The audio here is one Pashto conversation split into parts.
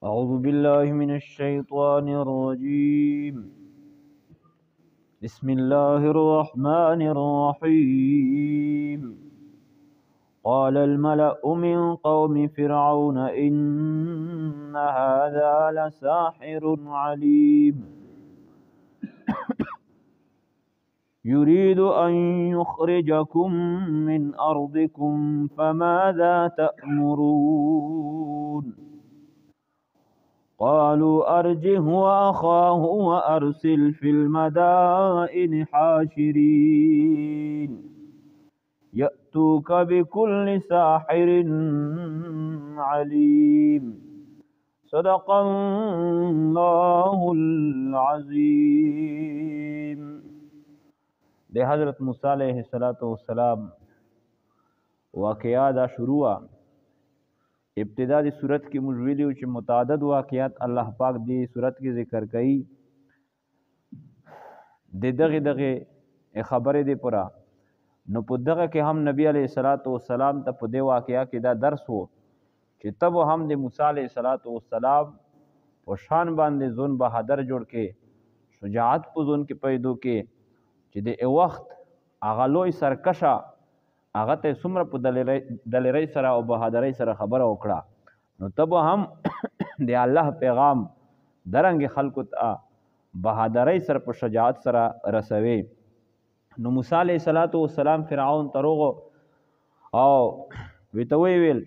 أعوذ بالله من الشيطان الرجيم. بسم الله الرحمن الرحيم. قال الملأ من قوم فرعون إن هذا لساحر عليم يريد أن يخرجكم من أرضكم فماذا تأمرون؟ قالوا أرجه وأخاه وأرسل في المدائن حاشرين يأتوك بكل ساحر عليم. صدق الله العظيم. د حضرت موسی علیه السلام واقعا دا شروع ابتدا د صورت کې موږ ویلي چې متعدد واقعات الله پاک دې صورت کې ذکر کوي. د دغه دغه خبرې دې پوره نو په دغه کې هم نبی علیه الصلاۃ والسلام ته په دې واقعا کې دا درس وو چې تب هم د موسی علیه الصلاۃ والسلام په شان باندې ځون بهادر جوړ کې، شجاعت په ځون کې پیدا کې چې د وخت هغه لوی سرکشه هغه ته څومره په دلیرۍ سره او بهادرۍ سره خبره وکړه، نو ته به هم د الله پیغام درنګ خلکو ته بهادرۍ سره په شجاعت سره رسوي. نو موسی علیه الصلاۃ والسلام فرعون ته روغو او ورته ویل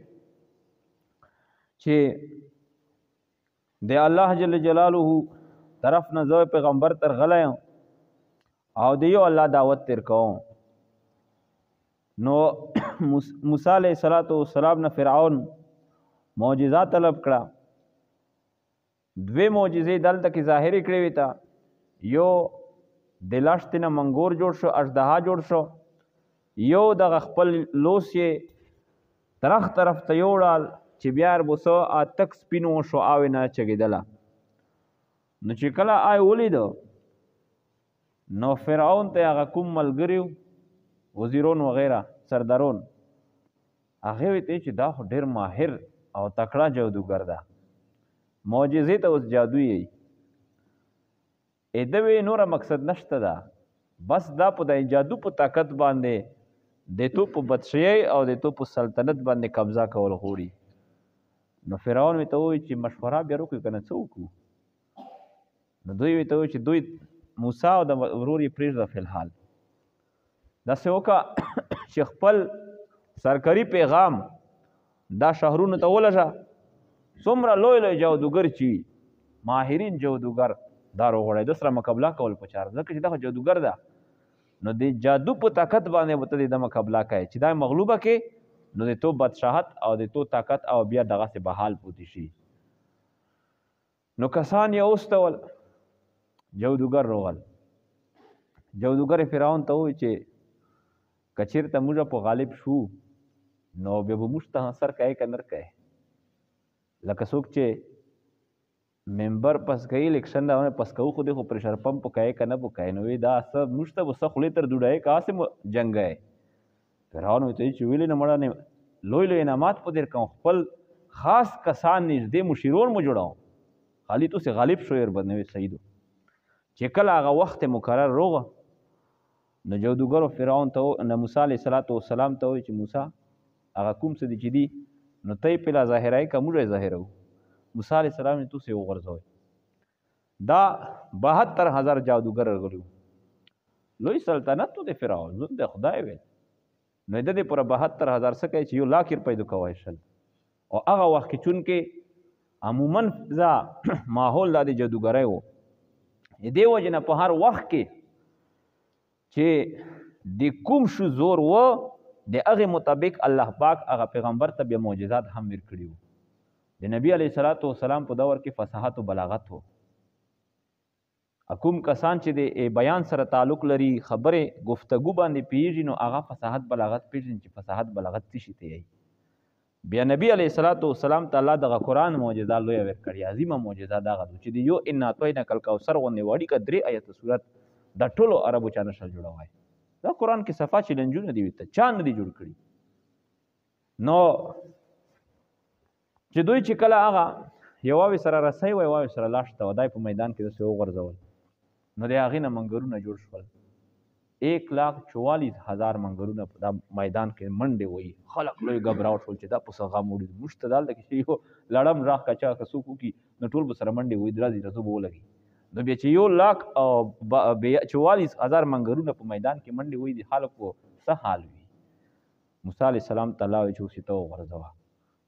چې د الله جل جلاله طرف نه زه پیغمبر تر غلی یم او د یو الله دعوت تیر کوم. نو موسی علیه الصلاۃ والسلام نه فرعون معجزه طلب کړه. دوې معجزې دلته کې ظاهرې کړې وې ته، یو د لښتې نه منګور جوړ شو، اژدها جوړ شو، یو دغه خپل لوس یې طرف طرف ته یوړل چې بیا وربوسه تک سپینو شعاوې نه چګېدله. نو چې کله آی ولیده نو فرعون ته هغه کوم ملګري وزیرون وغیره سردارون هغې ویته چې دا خو ډېر ماهر او تکړه جادوګر ده، معجزې ته اوس جادو یې ده وی نوره مقصد نشته ده، بس دا په د جادو په طاقت باندې د تو په بدشیۍ او د تو په سلطنت باندې قبضه کول غواړي. نو فرعون ورته وویل چې مشوره بیا وکړو که نه څه وکړو؟ نو دوی ورته وویل چې دوی موسی او د ورور یې پرېږده فی الحال، داسې وکړه چې خپل سرکاري پیغام دا شهرونو ته ولږه، څومره لوی لوی جادوګر چې ماهرین جادوګر دا راوغواړی، ده سره مقابله کول په چار، ځکه چې دا خو جادوګر ده، نو د جادو په طاقت باندې به ته د ده مقابله کوې چې دا مغلوبه کې نو د تو بادشاهت او د تو طاقت او بیا دغسې بحال پوتې شي. نو کسان یې واستول، جادوګر روغل. جادوګر فرعون ته وویل چې که چېرته موږ په غالب شو نو بیا به موږ ته سر کوې که نه کوې، لکه څوک چې ممبر پس کوي الیکشن دا پس کوو خو دې خو پریشر پمپ په کوې که نه په کوې، نو وایي دا څه موږ ته به څه خولې تر دوډایې که هسې مو جنګوې. فرعون ورته وایي چې ویلې نه مړه لوی لوی انعامات په دې کوم، خپل خاص کسان نږدې مشیرون مو جوړوم، خالي تاسې غالب شوی ورباندې وایي صحیح ده. چې کله هغه وخت مقرر روغه نو جادوګرو فرعون ته نه موسی علیه الصلاۃ والسلام ته وایي چې موسی هغه کوم څه دي چې دي نو ته یې پله ظاهروې که موږ یې ظاهروو؟ موسی علیه السلام یې تاسې وغورځوئ. دا 72,000 جادوګر راغلي وو، لوی سلطنت و د فرعون، زوم د خدای ویل. نو د دې پوره 72,000 څه کوي چې یو لاک یې پیدا کوی شل. او هغه وخت کې چونکې عموماً فضا ماحول دا د جادوګرۍ و، دې وجې نه په هر وخت کې چې د کوم شو زور و د هغې مطابق الله پاک هغه پیغمبر ته بیا معجزات هم ورکړي وو. د نبی علیه الصلاۃ والسلام په دور کې فصاحت او بلاغت و. کوم کسان چې د بیان سره تعلق لري، خبرې گفتگو باندې پیږي، نو هغه فصاحت بلاغت پیژني چې فصاحت بلاغت څه شي ته یي. بیا نبی علیه الصلاۃ والسلام ته الله دغه قرآن معجزه لویه ورکړې، عظیمه معجزه دغه ده چې د یو انا اعطیناک الکوثر غوندې وړي که 3 آیته سورت د ټولو عربو چا نه شل جوړوی. دا قرآن کې صفا چیلنجونه دي ورته چا نه دي جوړ کړي. نو چې دوی چې کله هغه یوه وې سره رسۍ وه، یوه وې سره لښته وه، دا یې په میدان کې داسې وغورځول، نو د هغې نه منګرونه جوړ شول. 1,44,000 منګرونه په دا میدان کې منډې وهي. خلک لوی ګبراو شول چې دا په څه غم وړي، موږ ته دلته کې یو لړم غږ که چا که څوک وکړي نو ټول به سره منډې وهي، راځي رسو به ولګي. نو بیا چې 1,44,000 منګرونه په میدان کې منډې وهي، د خلکو څه حال وي؟ موسی علیه السلام ته الله وایي چې اوس یې ته وغورځوه.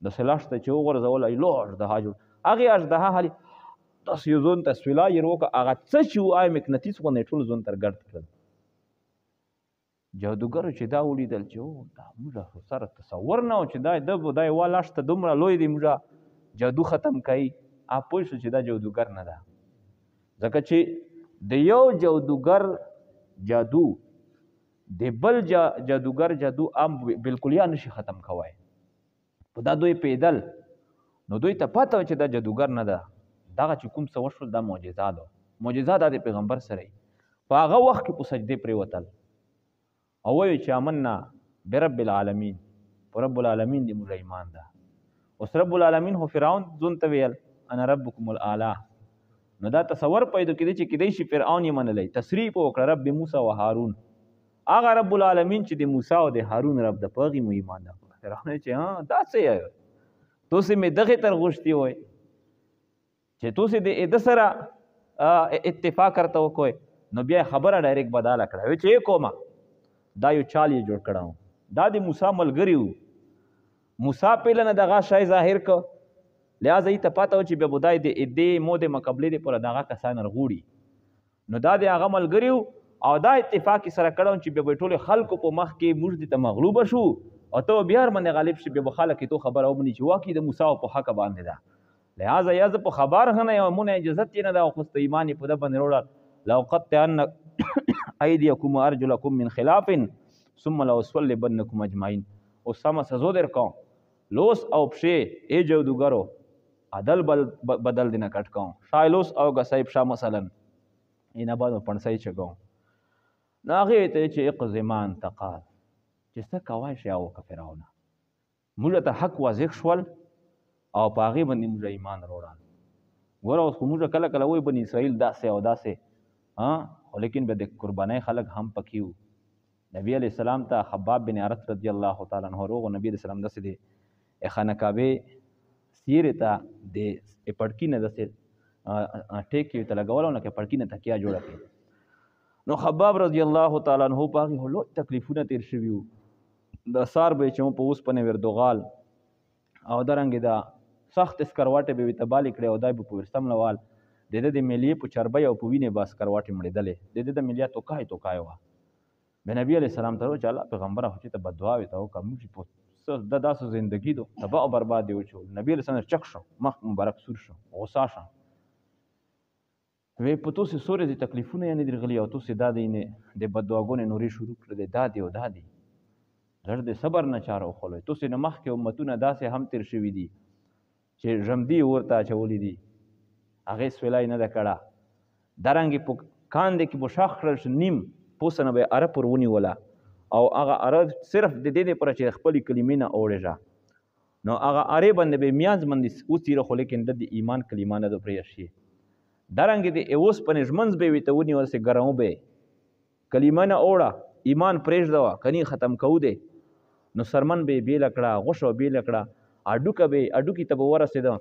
داسې لښته چې وغورځوله، لو اژدها جوړ، هغې اژدها هلې داسې یو ځون ته سویلا یې وکړه، هغه څه چې وو هغه مقناطیس غوندې ټول ځون تر ګرد کړل. جادوګرو چې دا ولیدل چې دا موږ خو سره تصور نه و چې دا د دا یوه لښته دومره لوی دی، موږ جادو ختم کوي. هغه پوه شو چې دا جادوګر نه ده، ځکه چې د یو جادوګر جادو د بل جادوګر جادو عام بالکلیا نشي ختم کوی. په دا دوی پیدل، نو دوی ته پته وه چې دا جادوګر نه ده، دغه چې کوم څه وشول دا معجزه ده، معجزه دا د پیغمبر سره. په هغه وخت کې په سجدې پرېوتل او وایي چې آمنا برب العالمین، په رب العالمین دې موږ ایمان ده. اوس رب العالمین خو فرعون ځون ته ویل انا ربکم الاعلی، نو دا تصور پیدا کېده چې کېدای شي فرعون یې منلی. تصریح په وکړه رب موسی و هارون، هغه رب العالمین چې د موسی او د هارون رب ده، په هغې مو ایمان ده. فرعون چې ها دا څه یې تاسې مې دغې تر غوښتي وای چې تاسې د ده سره اتفاق ورته وکړئ. نو بیا خبره ډایرکټ بدله کړه، وایي چې کومه دا یو چال یې جوړ کړی، دا د موسی ملګري وو، موسی پهله نه دغه شی ظاهر که، لهذا یې ته پته وه چې بیا به دا د دې مو د مقابلې دپاره دغه کسان رغوړي. نو دا د هغه ملګري وو او دا اتفاق یې سره کړی چې بیا به ټولو خلکو په مخ کې موږ دې ته مغلوبه شو او ته به بیا ورباندې غالب شې، بیا به خلک یې تو خبره ومني چې واقعي د موسی په حقه باندې ده. لهذا یا زه په خبر نه یم، مونږ اجازت یې نه ده، خو ست ایمان یې په ده باندې راوړل. لأقطعن أيديكم وأرجلكم من خلاف ثم لأصلبنكم أجمعين. اوس سمه سزا درکوم، لوس او پښې ای جادوګرو عدل بدل دې نه کټ کوم، شای لوس او ګسای پښه مثلا اینه بعد پڼسای چګوم. نو هغې ته چې اقض ما انت قاض، چې څه کوای شي هغه وکړه فرعونه، موږ ته حق واضح شول او په هغې باندې موږ ایمان راوړل. ګوره اوس خو موږ کله کله وایو بني اسرائیل داسې او داسې، خو لیکن بیا د قربانۍ خلک هم پکې وو. نبی علیه السلام ته خباب بن ارت رضی الله تعالی عنه روغ، نبی علیه السلام داسې د خانه کعبې سیرې ته د پړکي نه داسې ټیک یې ته لګولی نو که پړکي نه تکیه جوړه کړي. نو خباب رضی الله تعالی عنه په هغې خو لوی تکلیفونه تېر شوي وو. د سار به یې چې په اوسپنې وردوغال او دارنګې دا سخت سکرواټې به یې ورته بالې کړې او دا به په ورسم لوال د ده د میلیې په چربۍ او په وینې به سکرواټې مړېدلې، د ده د میلیه توکای توکای وه. بیا نبي علیه السلام ته وویل چې الله پیغمبره خو چې ته بدعا ورته وکړه، موږ په د داسې زندګي دو تباه او برباد یې وچول. نبي علیه السلام چک شو، مخ مبارک سور شو، غوسه شو، وی په تاسې څو ورځې تکلیفونه یې نه درغلي او تاسې دا دی د بددعاګانې نورې شروع کړلې، دا دی او دا دی. زړه د صبر نه چاره وخوړی. تاسې نه مخکې امتونه داسې هم تېر شوي دي چې ژمدي یې ورته اچولي دي، هغې سویلا یې نه ده کړه. دارنګې په کاندې کې به ښخ کړل شو، نیم پوسه نه به یې اره پر ونیوله او هغه اره صرف د دې دپاره چې خپلې کلمې نه اوړېږه، نو هغه ارې باندې به یې میانځ باندې وڅیره، خو لیکن د ایمان کلمه نه ده پرې شي. دارنګې د اوسپنې ږمنځ به یې ورته ونیول سي، ګرمو به یې کلمه نه اوړه، ایمان پرېږده وه کني ختم کوو دی. نو سرمن به یې بېله کړه، غوښه به بېله کړه، هډوکه به یې هډوکي ته به ورسېده،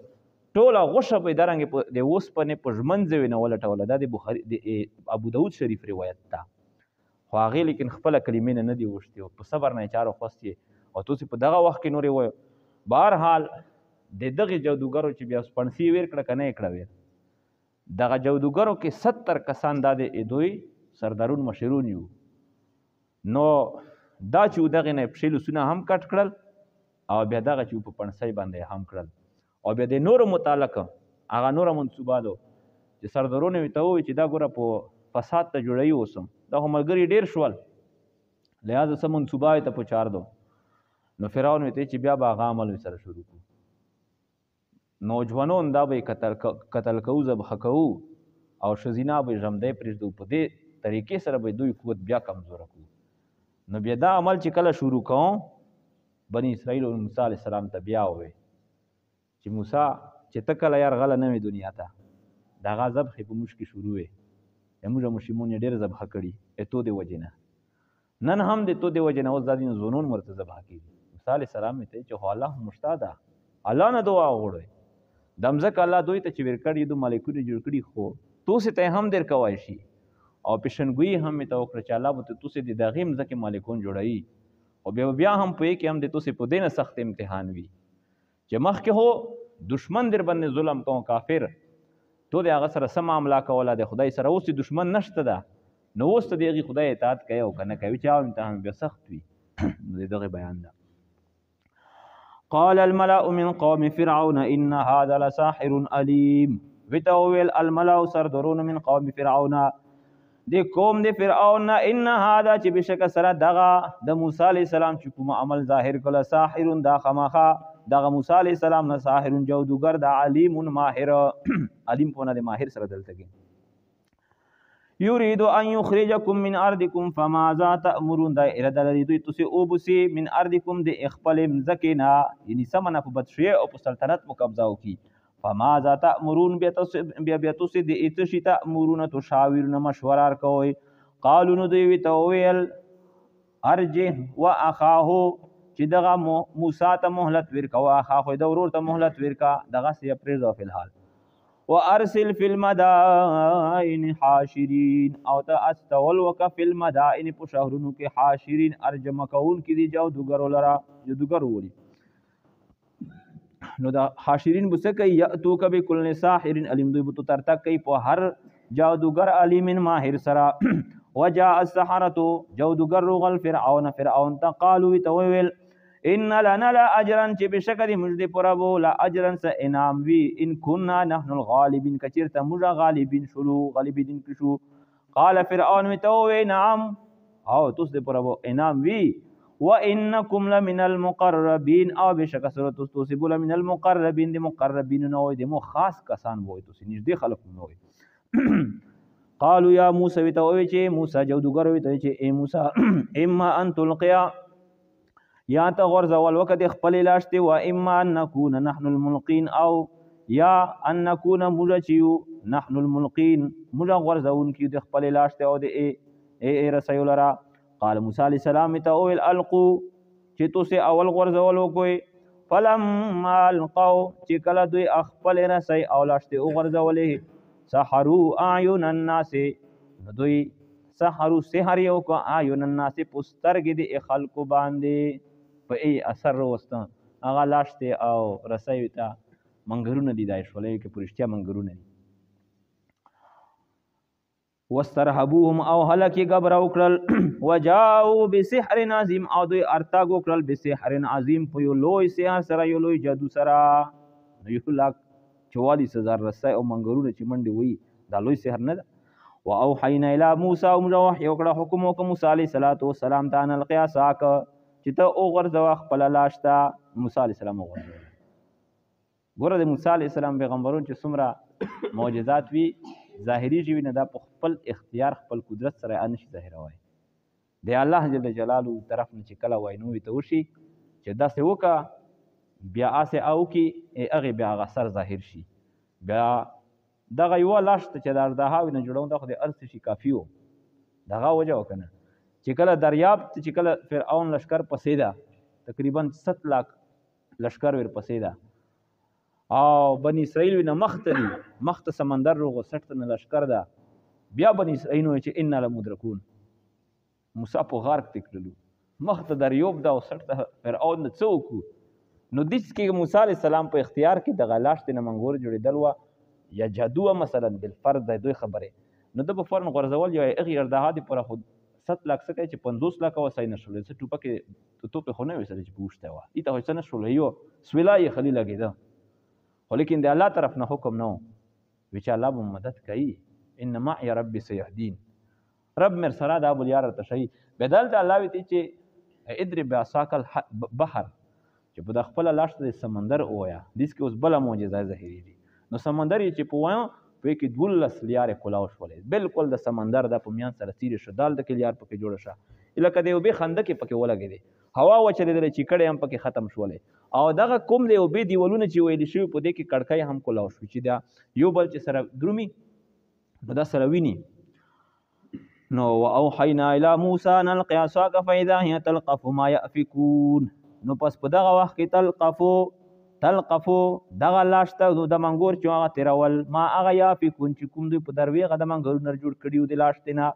ټوله غوښه به یې دارنګې د اوسپنې په ږمنځ یې نه ولټوله. دا د بخاري د ابو داود شریف روایت ده. خو هغې لیکن خپله کلمې نه نه دي غوښتې او په صبر نه یې چاره خوستې او تاسې په دغه وخت کې نورې وایو. بهرحال د دغې جادوګرو چې بیا پڼسې ویر کړه که نه یې کړه ویر، دغه جادوګرو کې 70 کسان دا د دوی سردارون مشرون یو. نو دا چې دغې نه یې پښې لوسونه هم کټ کړل او بیا دغه چې په پڼسۍ باندې هم کړل او بیا د نورو متعلق هغه نوره منصوبه ده چې سردارونو ورته ووایي چې دا ګوره په فساد ته جوړوي اوسم، دا خو ملګري ډېر شول، لهذا څه منصوبه یې ته په چار دو. نو فرعون ورته چې بیا به هغه عمل سره شروع کړو، نوجوانان دا به یې قتل کوو، ذبح کوو او ښځینه به یې ژوندی پرېږدو، په دې طریقې سره به دوی قوت بیا کمزوره کړو. نو بیا دا عمل چې کله شروع کوم، بني اسرائیل او موسی علیه السلام ته بیا ووی چې موسی چې ته کله یار غله نه وې دنیا ته، د هغه ذبحې په موږ کې شروع وې، موږ مشیمون یې ډېر ذبحه کړي اتو د وجې نه، نن هم د تو د وجې نه اوس دا دین ځوانان ورته ذبحه کېږي. موسی علیه السلام یې ته چې خو الله مشته ده، الله نه دعا وغواړئ، د مځکه الله دوی ته چې ورکړي دو ملکونه جوړ کړي، خو توسې ته یې هم در کوای شي، او پیشنګویي هم یې ته وکړه چې الله به ته توسې د دغې مځکې مالکون جوړوي، خو بیا هم په یې کې هم د توسې په دې نه سخت امتحان وي چې مخکې هو دشمن در باندې ظلم کوم کافر، تو د هغه سره څه معامله کوله د خدای سره، اوس دشمن نشته ده، نو اوس ته د هغې خدای اطاعت کوي او که نه کوي، چې هغه امتحان بیا سخت وي. نو د دغې بیان ده. قال الملأ من قوم فرعون إن هذا لساحر عليم. وتويل الملأ سردرون من قوم فرعون، د قوم د فرعون نه، ان هذا چې بشک سره دغه د موسی علیه السلام چې کوم عمل ظاهر کړه، ساحر دا خامخا دغه موسی علیه السلام نه ساحر جادوګر د علیم ماهر، علیم په نه د ماهر سره دلته کې. یرید ان یخرجکم من ارضکم فماذا تأمرون، دا اراده لري دوی تاسې وباسي من ارضکم د خپلې مځکې نه، یعنی سمه نه په بدشویۍ او په سلطنت مو قبضه وکړي. فماذا تأمرون، بیا تاسې د څه شي تأمرون تشاورون مشوره کوئ. قالو نو دوی ورته وویل ارجه و اخاه، چې دغه موسی ته مهلت ورکوه، اخاه د ورور ته مهلت ورکړه، دغسې یې پرېږده فی الحال. وارسل فی المدائن حاشرین، او ته استول وکړه فی المدائن په شهرونو کې حاشرین ارجمه کوونکي دي جادوګرو لره، جادوګر وولي. نو دا حاشرین به څه کوي؟ یأتوک بکل ساحر علیم، دوی به ترتګ کوي په هر جادوګر علیم ماهر سره. وجاء السحرة، جادوګر روغل فرعون، فرعون ته قالو ورته وویل ان لنا لاجرا، چې بېشکه دې موږ دې په رب لا اجرا څه انعام وي، ان كنا نحن الغالبین، که چېرته موږ غالبین شولو، غالبین کړي شو. قال فرعون ورته وویل نعم، او تاسو دې په رب انعام وي، وانکم لمن المقربین، او بېشکه سره تاسو به لمن المقربین، د مقربینو نه وئ، د مو خاص کسان به وئ، تاسو نږدې خلک نه وئ. قالو یا موسی، ورته وویل چې موسی جادوګر ورته وویل چې ای موسی اما ان تلقیا، یا ته غورځول وکړه د خپلې لاشتې، و اما ان نکون نحن الملقین، او یا ان نکون موږ چې یو نحن الملقین، موږ غورځوونکي یو د خپلې لاشتې او د ای رسیو لره. قال موسی علیه السلام ته وویل القو، چې تاسې اول غورځول وکړئ. فلما القو، چې کله دوی خپلې رسۍ او لاشتې وغورځولې، سحرو اعین الناس، نو دوی سحرو سحر یې وکړه اعین الناس په سترګې د خلکو باندې، په ای اثر راوسته هغه لاشتې او رسیو ته منګرونه لیدای شول، که په رښتیا منګرونه دي. واسترهبوهم، او هلک یې ګبره وکړل. وجاءو بسحر عظیم، او دوی ارتګ وکړل بسحر عظیم، په یو لوی سحر سره، یو لوی جادو سره. نو یو لاک 44,000 رسۍ او منګرونه چې منډې وهي، دا لوی سحر نه ده. واوحینا الی موسی، او موږ وحی وکړه، حکم وکړه موسی علیه الصلاة والسلام ته، ان القی عصاک، چې ته وغورځوه خپله لاشته. موسی علیه السلام وغورځوله. ګوره د موسی علیه السلام پیغمبرون چې څومره معجزات وي ظاهري چې وي، نه دا په خپل اختیار خپل قدرت سره یې نشي ظاهروی. د الله جل جلاله طرف نه چې کله وای نو ته وشي چې داسې وکړه، بیا هسې او کړي، هغې بیا هغه سر ظاهر شي. بیا دغه یوه لاشته چې د اژدهاوې نه جوړوم، دا خو د هر څه شي کافي و، دغه وجه وه که نه چې کله دریاب ته چې کله فرعون لشکر پسې ده، تقریبا 7 لاک لشکر ورپسې ده، او بني اسرائیل نه مخته دي، مخته سمندر روغو سټ نه لشکر ده. بیا بني اسرائیل وایي چې انا لمدرکون، موسی په غار کې کړلو، مخته دریوب ده او سټ ته فرعون نه څه وکړو. نو دې کې موسی علیه السلام په اختیار کې دغه لاشتې نه منګور جوړېدل وه یا جادو وه مثلا بالفرض د دوی خبرې، نو ده به فوراً غورځول، یا هغې اژدها دې پوره خو 7 لاک څه کوي چې 50 لاکه وسای نه شولې، څه ټوپکې توپې خو نه وې سره چې په اوښتی وه، ایته خو څه نه شولې، یو سویلا یې خلي لګېده. خو لیکن د الله طرف نه حکم نه و وی چې الله به مدد کوي، ان معي ربي سیهدین، رب مې سره دا بل یار راته ښیي. بیا دلته الله ویلي چې اضرب بعصاک البحر، چې په د خپله لاشته د سمندر ووایه، دې کې اوس بله معجزه ظاهرېږي. نو سمندر یې چې په وایه په کې 12 لیارې کولاو شولې، بالکل د سمندر دا په میان سره تېرې شو، دلته کې لیار پکې جوړه شوه، لکه د اوبې خندقې پکې ولګېدې، هوا وچلېدله چې کړی هم پکې ختم شولې. او دغه کوم د اوبې دیوالونه چې ویلي شوي په دې کې کړکۍ هم کولاو شوې چې دا یو بل چې سره درومي نو دا سره ویني. نو واوحینا الی موسی ان الق عصاک فاذا هي تلقف ما یأفکون. نو پس په دغه وخت کې تلقفو دغه لاش ته نو د منګور چې هغه تېرول ما هغه یافکون چې کوم دوی په دروېغه د منګورونه جوړ کړي وو د لاشتې نه.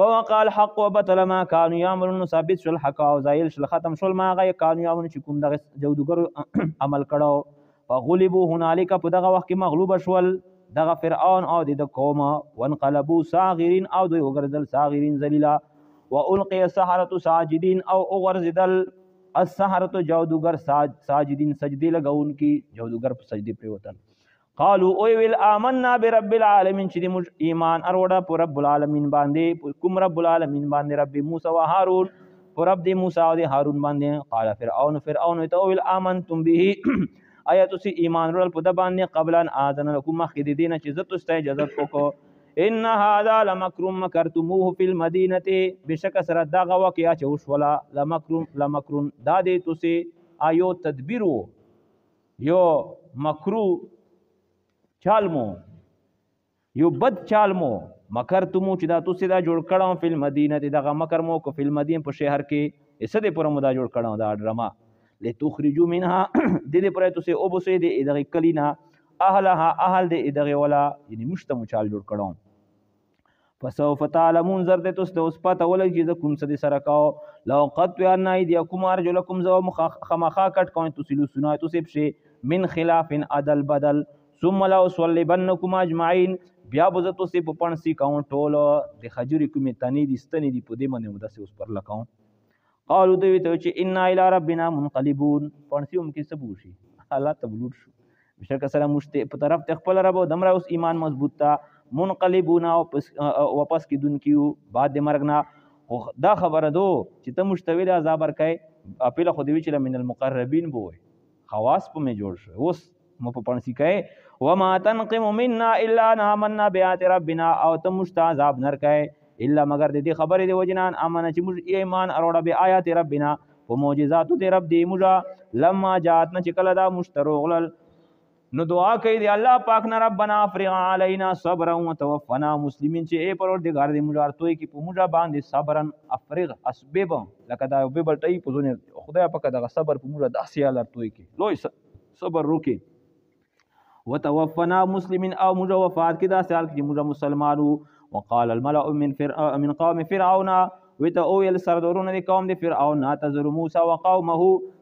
فوقع الحق وبطل ما كانوا يعملون. ثابت شول حق او زایل شول ختم شول ما هغه كانوا يعملون چې کوم دغه جادوګرو عمل کړو. فغلبوا هنالک په دغه وخت کې مغلوب شول دغه فرعون او د قوم. وانقلبوا صاغرین او دوی وګرځل صاغرین ذلیلا. والقي السحرة ساجدین او وغورځېدل السحرة جادوګر ساجدین سجدې لګوونکي، جادوګر په سجدې پرېوتل. قالو اوی ویل آمنا برب العالمین چې د موږ ایمان اروړه په رب العالمین باندې، کوم رب العالمین باندې؟ رب موسی و هارون، په رب د موسی او د هارون باندې. قال فرعون، فرعون ورته وویل آمنتم به، آیا تاسو ایمان وروړل په ده باندې قبل ان آذن لکم مخکې د دې نه چې زه تاسو ته اجازه وکړو؟ ان هذا لمکر مکرتموه فی المدینة، بېشکه سره دغه واقعه چې وشوله لمکر دا دی تاسو یو تدبیر و، یو مکرو چال مو، یو بد چال مو، مکرتمو چې دا تاسو دا جوړ کړو فی المدینة، دغه مکر مو کو فی المدینة په شهر کې، څه دې پوره مو دا جوړ کړو دا ډرامه. لتخرجوا منها، دې دې پوره تاسو وبوسئ د دغې کلي نه اهلها، اهل د دغې ولا، یعنې موږ ته مو چال جوړ کړو. فسوف تعلمون، زر دې تاسو ته اوس پته ولګي چې زه کوم څه دې سره کوو. لو قطعن ایدیکم ارجلکم، زه خامخا کټ کوم تاسو لاسونه تاسو پښې، من خلاف عدل بدل، ثم لأصلبنکم اجمعین، بیا به زه تاسو په پڼسي کوم ټول. د خجورې کومې تنې دي ستنې دي په دې باندې مو داسې اوس پرله کوم. قالو دوی ته چې انا الی ربنا منقلبون، پڼسي هم کې څه به وشي، الله ته به لوټ شو. بېشکه سره موږ په طرف د خپل رب او دمره اوس ایمان مضبوط ته منقلبون او واپس کېدونکي یو بعد د مرګ نه. خو دا خبره دو چې ته موږ ته ویلې عذاب ورکوې، اپیله خو دې وي چې من المقربین به وایي، خواص په مې جوړ شو اوس مو په پڼسي کوې. وما تنقم منا الا ان آمنا بآیات ربنا، او ته موږ ته عذاب نه ورکوې الا مګر د دې خبرې د وجې نه ان آمنا چې موږ ایمان اروړه بآیات ربنا په معجزاتو د رب دې موږ، لما جاءتنا چې کله دا موږ ته روغلل. نو دعا کوي دی الله پاک نه ربنا افرغ علینا صبرا وتوفنا مسلمین، چې ای پروردګار دې موږ ارتوی کې په موږ باندې صبرا افرغ اسبب، لکه دا یو بل ټی په ځونه خدای پاک دغه صبر په موږ داسې ارتوی کې لوی صبر روکې. وتوفنا مسلمین، او موږ وفات کې داسې حال کې چې موږ مسلمانو. وقال الملأ من قوم فرعون، ویته وویل سردارونه د قوم د فرعون نه تذر موسی وقومه،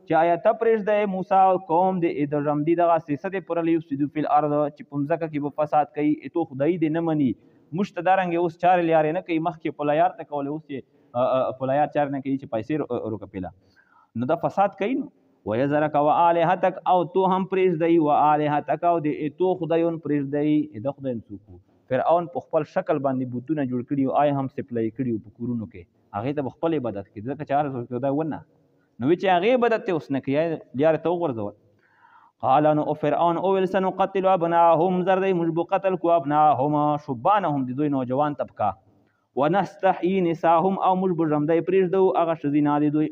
چې آیا ته پرېږدی موسی او قوم د د ژمدي دغسې څه دې پوره لیفسدو فی الارض، چې په مځکه کې به فساد کوي، ایتو خدای دې نه مني. موږ ته دا رنګې اوس چارې لیارې نه کوي، مخکې په لیار ته کولې، اوس یې په لیار چارې نه کوي چې پیسې روکپېله، نو دا فساد کوي. نو ویذرک وآلهتک، او تو هم پرېږدی وآلهتک، او د ایتو خدایون پرېږدی. د خدایون څوک وو؟ فرعون په خپل شکل باندې بتونه جوړ کړي او آی هم سپلای کړي په کورونو کې، هغې ته به خپل عبادت کوي، ځکه چې هر څوک خدای ونه نو وی چې هغې عبادت ته اوس نه کوي، لیارې ته وغورځول. قال نو فرعون وویل سنقتل ابناهم، زر دی موږ به قتل کړو ابناهم شبانهم، د دوی نوجوان طبقه، ونستحیي نساهم، او موږ به ژوندی پرېږدو هغه ښځینه د دوی.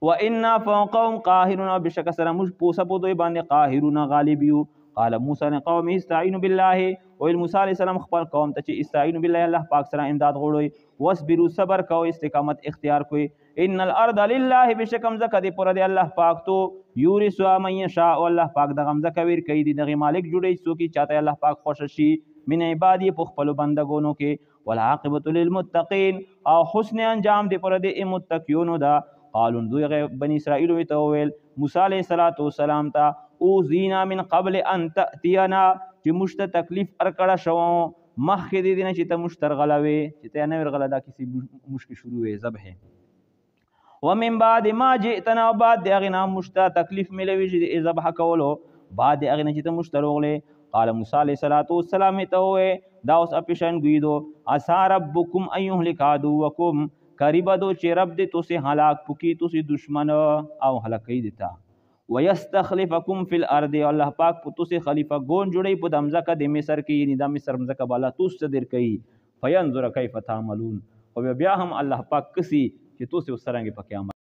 وانا فوقهم قاهرون، او بېشکه سره موږ پوسه په دوی باندې قاهرون غالب یو. قال موسی لقومه استعینوا بالله، ویل موسی علیه السلام خپل قوم ته چې استعینوا بالله، الله پاک سره امداد غوړوئ، واصبروا صبر کوئ، استقامت اختیار کوئ، ان الارض لله، بېشکه مځکه دې پوره دی الله پاک تو، یورثها من یشاء، او الله پاک دغه مځکه ویر کوي، د دغې مالک جوړوي څوک چې چاته الله پاک خوښ شي، من عبادي په خپلو بندګانو کې، والعاقبة للمتقین، او حسن انجام دې پوره دی متقیونو ده. قالو دوی بني اسرائیل ورته وویل موسی علیه الصلاة والسلام ته اوذینا من قبل ان تأتینا، چې موږ ته تکلیف ورکړه شوه مخکې د دې نه چې ته موږ ته ورغله وې، چې ته نه ورغله دا کیسې موږ کې شروع وې ذبحې. ومن بعد ما جئتنا، او بعد د هغې نه موږ ته تکلیف میلوي چې د ذبح کولو، بعد د هغې نه چې ته موږ ته راغلې. قال موسی علیه الصلاة والسلام ته وویل دا اوس اپیشن ګویدو عسی ربکم ان یهلک عدوکم، قریبه دو چې رب دې تاسې هلاک پکي تاسې دشمن او هلاکوي دې ته، ویستخلفکم فی الارض، الله پاک په تاسې خلیفه ګون جوړوي په د مځکه د مصر کې، یعنې دا مصر مځکه به الله تاسو ته درکوي، فینظر کیف تعملون، خو بیا هم الله پاک کسی چې توسې وسرنګ پکې عمل.